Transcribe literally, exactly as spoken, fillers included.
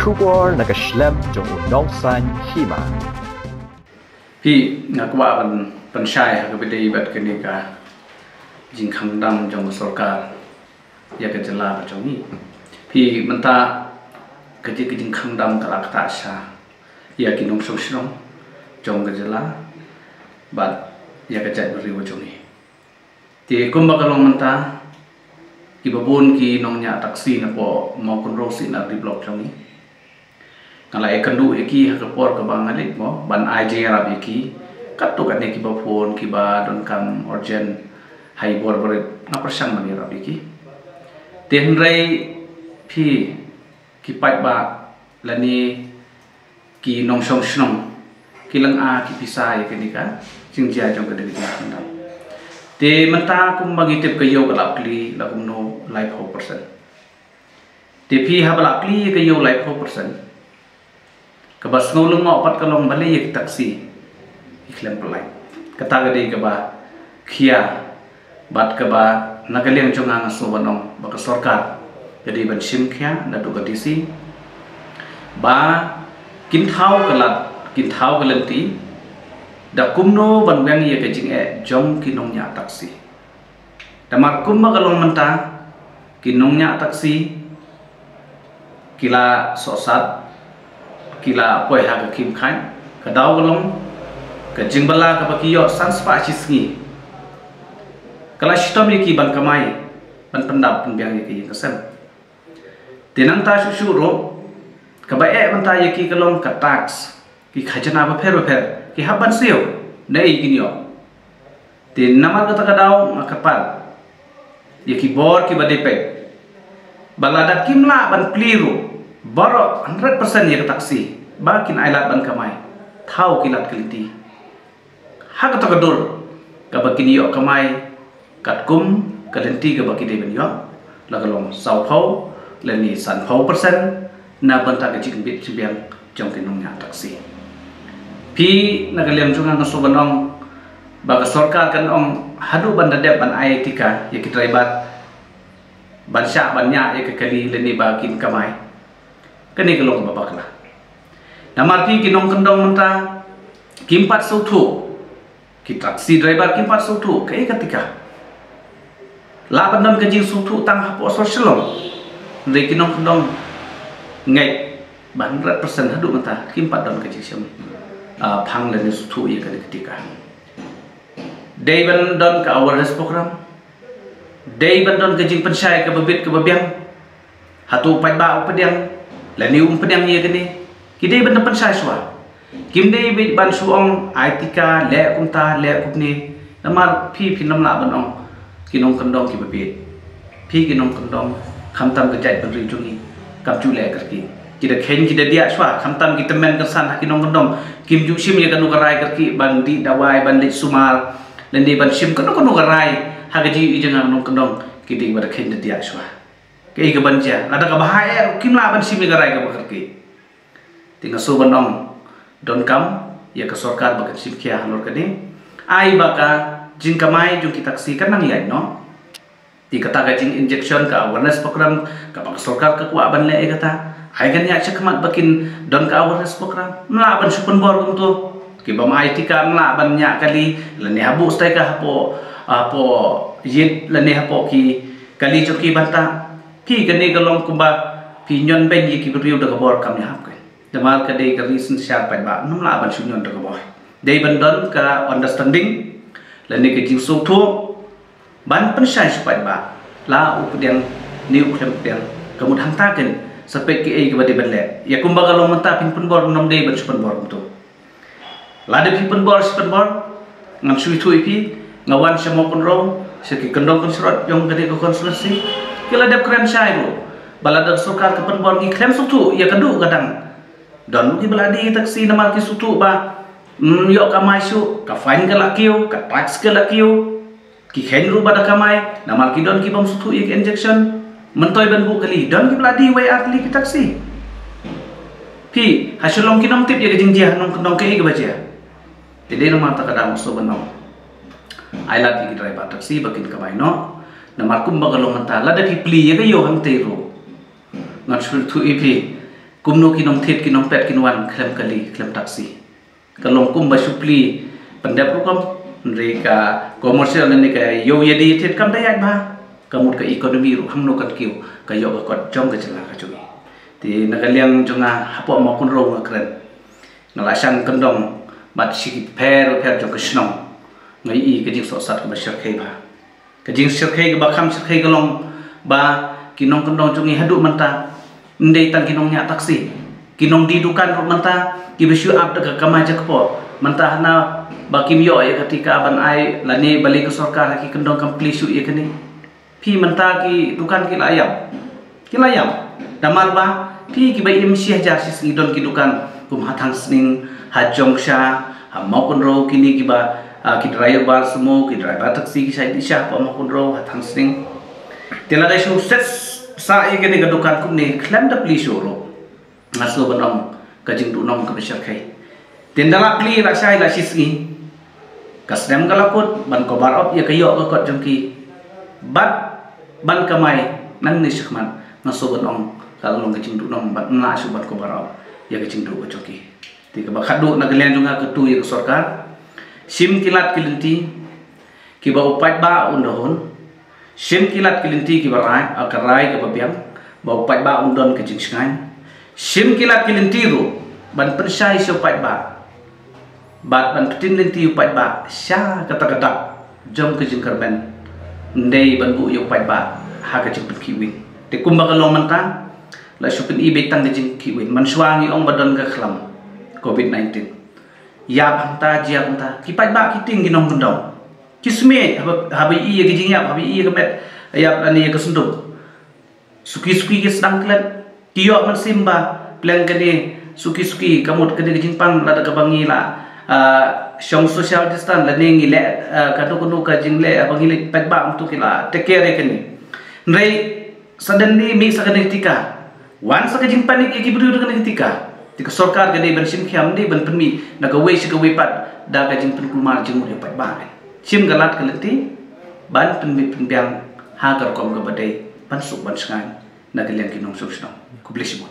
Khubor na ka shlem jong u nongsan hima. Phi, nga kwah ban pynshai ha kaba ïadei bad kane ka jingkhang dam jong ka sorkar ïa ka jylla ka jong ngi. Phi, mynta ka jing, ka jingkhang dam ka la ktah sha ïa ki nongshong shnong jong ka jylla bad ïa ka jaitbynriew jong ngi. Te kumba ka long mynta, kiba bun ki nongñiah taxi napoh Mawkynrew C and RD Block jong ngi. Nga la ïakynduh ïa ki ha ka por kaba nga leit mo ban ai jingïarap ïa ki. Katto katne kiba phone, kiba donkam urgent ha i bor barit, nga pyrshang ban ïarap ïa ki. Te hynrei phi, ki paidbah lane ki nongshong shnong ki lynga ki pisa ïa kane ka jingjia jong kane ka jingkhang dam. Te mynta kumba ngi tip ka ïew ka la plie la kumno, laiphew percent. Te phi, haba la plie ka ïew laiphew percent, kaba sngew lyngngoh pat ka long balei ïa ki taxi ki khlem pynlait. Kata ka dei kaba khia bad kaba na ka liang jong nga nga sngew ban ong ba ka sorkar ka dei ban shim khia naduh ka DC ba kin thaw ka lad, kin thaw ka lynti da kumno ban weng ïa ka jingeh jong ki nongñiah taxi. Namar kumba ka long mynta, ki nongñiah taxi ki la sohsat, ki la poi ha ka khim khaid. Ka daw ka long, ka jingbylla kaba ki ïoh san spah shi sngi ka la shitom ïa ki ban kamai, ban pyndap pynbiang ïa ka ïing ka sem. Te nangta shuh shuh ruh, kaba eh mynta ïa ki ka long ka tax, ki khajna bapher bapher ki hap ban siew. Naei kin ïoh? Te namar kata ka daw nga kyrpad ïa ki bor kiba dei peit ba lada kim lah ban plie ruh baroh hundred percent ïa ka taxi ba kin ailad ban kamai, thaw ki lad ka lynti ha kata ka dur kaba kin ïoh kamai katkum ka lynti kaba ki dei ban ïoh, la ka long sawphew lane sanphew percent na bynta ka jingbit jingbiang jong ki nongñiah taxi. Phi, na ka liang jong nga nga sngew ban ong ba ka sorkar kan ong haduh ban da dep ban ai tika ïa ki driver ban shah ban ñiah ïa ka kali lane ba kin kamai. Kane ka long kaba bakla. Namar phi, ki nongkyndong mynta kim pat sngewthuh, ki taxi driver kim pat sngewthuh kaei ka tika. Lah ban don ka jingsngewthuh tang hapoh sor Shillong. Hynrei ki nongkyndong ngeit ba hundred percent haduh mynta kim pat don ka jingshem, ah, phang lane sngewthuh ïa kane ka tika. Dei ban don ka awareness program. Dei ban don ka jingpynshai kaba bit kaba biang. Hato u paidbah u pdiang lane um pdiang ïa kane? Ki dei ban da pynshai shuwa. Kim dei beit ban shu ong ai tika, leh kumta, leh kumne. Namar phi, phin ym lah ban ong ki nongkyndong kiba bieit. Phi, ki nongkyndong, khamtam ka jaitbynriew jong ngi kam ju leh kyrkieh. Ki da kheiñ ki da diah shuwa, khamtam ki tymmen kyrsan ha ki nongkyndong. Kim ju shim ïa kano ka rai kyrkieh ban dih dawai, ban leit sumar, lane ban shim kano kano ka rai ha ka jingïohi jong nga, nongkyndong ki dei ba da kheiñ da diah shuwa. Kaei kaban jia? Lada ka bha eh ruh kim lah ban shim ïa ka rai kaba kyrkieh. Te nga sngew ban ong, donkam ïa ka sorkar ba kan shim khia halor kane. Ai ba ka jingkamai jong ki taxi kan nang ïaid noh. Te kata ka jing injection, ka awareness program kaba ka sorkar ka kwah ban leh ïa kata, ai kan ïaid shakhmat ba kin don ka awareness program. Ym lah ban shu pynbor kumto. Ki bym ai tika ym lah ban ñiah kali lane habuh stai ka hapoh, hapoh ïit lane hapoh ki kali jong ki bynta. Phi, kane ka long kumba phi ñion beiñ ïa ki briew da ka bor kam ïahap ka. Namar ka dei ka ri synshar paidbah, ym lah ban shu ñion da ka bor. Dei ban don ka understanding lane ka jingsngewthuh ban pynshai sha paidbah. La u pdiang ne u khlem pdiang, ka mut hangta ken, sa peit kaei kaba dei ban leh. Ïa kumba ka long mynta phin pynbor, ym dei ban shu pynbor kumto. Lada phi pynbor shi pynbor, ngan shu ïathuh ïa phi, nga wan sha Mawkynrew, sha ki kyndong kynshrot jong kane ka constituency, ki la dep kren shai ruh ba lada ka sorkar ka pynbor ngi khlem sngewthuh ïa ka duh ka dang. Don kiba la die taxi namar ki sngewthuh ba, mm, ïoh kamai shuh, ka fine ka la kiew, ka tax ka la kiew. Ki kheiñ ruh ba da kamai, namar ki don ki bym sngewthuh ïa ka injection. Myntoi ban buh kali, don kiba la die wei ar tylli ki taxi. Phi, ha Shillong kin ym tip ïa ka jingjia, ha nongkyndong kaei kaba jia. Te dei namar kata ka daw nga sngew ban ong, ai lad ïa ki driver taxi ba kin kamai noh. Namar kumba ka long mynta, lada phi plie ïa ka ïew hangtei ruh, ngan shu ïathuh ïa phi, Kumno ki nongthied ki nongpet kin wan khlem kali khlem taxi. Ka long kumba shu plie pyndep rukom, hynrei ka commercial ne ka ïew ïadie thied kam da ïaid bha. Ka mut ka economy ruh hangno kan kiew, ka ïoh ka kot jong ka jylla ka jong ngi. Te na ka liang jong nga hapoh Mawkynrew nga kren, nga la shang kyndong bad shi ki pher pher jong ka shnong. Nga ïohi ka jingsohsat kaba shyrkhei bha. Ka jingshyrkhei kaba kham shyrkhei ka long ba ki nongkyndong jong ngi haduh mynta, ym dei tang ki nongñiah taxi, ki nongdie dukan ruh mynta kiba shu ap da ka kamai jakpoh, mynta hana ba kim ïoh ïa ka tika ban ai lane balei ka sorkar ha ki kyndong kam plie shuh ïa kane. Phi mynta ki dukan ki la ïap. Ki la ïap. Namar ba phi kiba im shi hajar shi sngi don ki dukan kum ha Thangsning, ha Jongksha, ha Mawkynrew, kine kiba, ah, ki driver sumo, ki driver taxi ki shait dih sha ha Mawkynrew, ha Thangsning. Te lada shu set sah ïa kane ka dukan kumne khlem da plie shuh ruh, nga sngew ban ong ka jingduhnong kaba shyrkhei. Te ynda la plie la shai la shi sngi, ka snem ka la kut ban cover up ïa ka ïoh ka kot jong ki bad ban kamai nangne shakhmat. Nga sngew ban ong ka long ka jingduhnong bad ym lah shuh ban cover up ïa ka jingduh ka jong ki. Te kaba khatduh na ka liang jong nga katu ïa ka sorkar, shim ki lad ki lynti kiba u paidbah un da hun. Shim ki lad ki lynti kiba rai, ah, ka rai kaba biang ba u paidbah un don ka jingshngaiñ. Shim ki lad ki lynti ruh ban pynshai sha u paidbah bad ban pyntin lynti u paidbah sha kata ka dak jong ka jingkyrmen. Ym dei ban buh ïa u paidbah ha ka jingpynkhih win. Te kumba ka long mynta, la shu pyni beit tang ka jingkhih win. Mynshuwa ngi ong ba don ka khlam covid nineteen. Ïap hangta, jia hangta. Ki paidbah ki tieng ki nongkyndong. Ki smiej haba, haba ïohi ïa ka jingïap, haba ïohi ïa ka met ïap lane ïa ka synduk. Suki suki ki sdang klet. Ki ïoh mynsiem ba pleng kane suki suki ka mut kane ka jingpang lada kaba ngi la, ah, shong social distance lane ngi leh, ah, kano kano ka jingleh haba ngi leit paidbah, hangto ki la take care ïa kane. Hynrei suddenly mih sa kane ka tika, wan sa ka jingpanic ïa ki briew da kane ka tika. Te ka sorkar ka dei ban shim khia, ym dei ban pynmih na kawei sha kawei pat da ka jingpynkulmar jingmut ïa u paidbah. Shim ka lad ka lynti ban pynmih pynbiang ha ka rukom kaba dei ban suk ban shngaiñ na ka liang ki nongshong shnong. Khublei shibun.